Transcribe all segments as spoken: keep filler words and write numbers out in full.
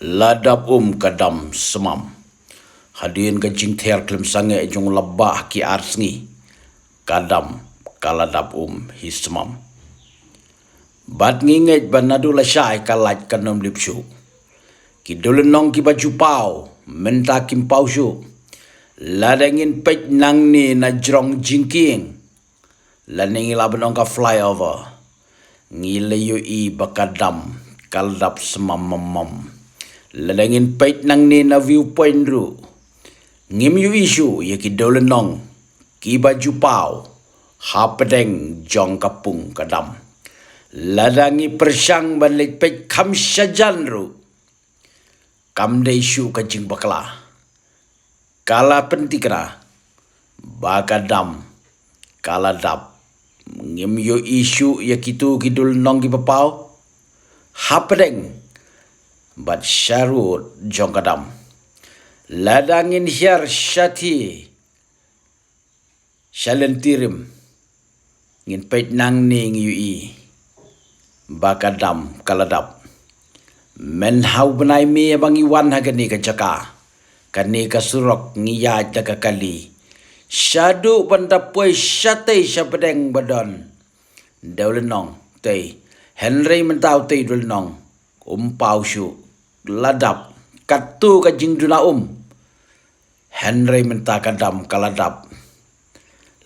La dap um ka dam smam. Hadien ka jingther khlem sangeh jong la bah ki ar sngi, ka dam ka la dap um hi smam. Bad ngi ngeit ba naduh lashai ka lait kan ym lip shuh. Ki dewlynnong kiba ju paw mynta kim paw shuh. Lada ngin peit nangne na jrong jingkieng, lane ngi lah ban ong ka flyover, ngi la ïohi ba ka dam ka la dap smam mam mam. Lada ngin peit nangne na viewpoint ruh, ngim ïohi shuh ïa ki dewlynnong kiba ju paw hapdeng jong ka pung ka dam. Lada ngi pyrshang ban leit peit kham shajan ruh, kam dei shuh ka jingbakla. Ka la pynthikna ba ka dam ka la dap. Ngim ïohi shuh ïa kito ki dewlynnong kiba paw hapdeng bad sharud jong ka dam. Lada ngin hiar shathie sha lynti rim, ngin peit nangne ngi ïohi ba ka dam ka la dap. Mynta ha u bnai May ba ngi wan ha kane ka jaka, kane ka surok ngi ïaid da ka kali shaduh ban da poi shatei shapdeng ba don dewlynnong tei. Hynrei mynta utei u dewlynnong um paw shuh, la dap. Katto ka jingduna um. Hynrei mynta ka dam ka la dap.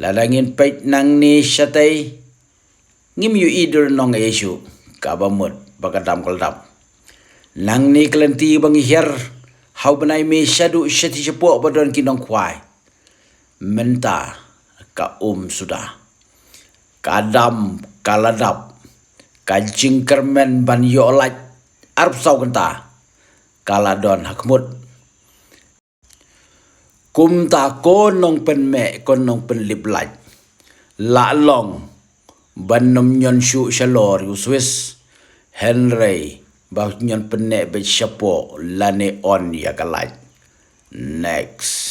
Lada ngin peit nangne shatei, ngim ïohi dewlynnong ei ei shuh, kaba mut ba ka dam ka la dap. Nangne ka lynti ba ngi hiar ha u bnai May shaduh shathie shapoh ba don ki nongkhwai, mynta ka um suda. Ka dam ka la dap. Ka jingkyrmen ban ïoh lait arphew saw kynta ka la don ha khmut. Kumta ko nongpynmeh, ko nongpynlip lait, la long ban ym ñion shuh shalor ïa u switch, hynrei ba ñion pynneh beit shapoh lane on ïa ka lait. Next.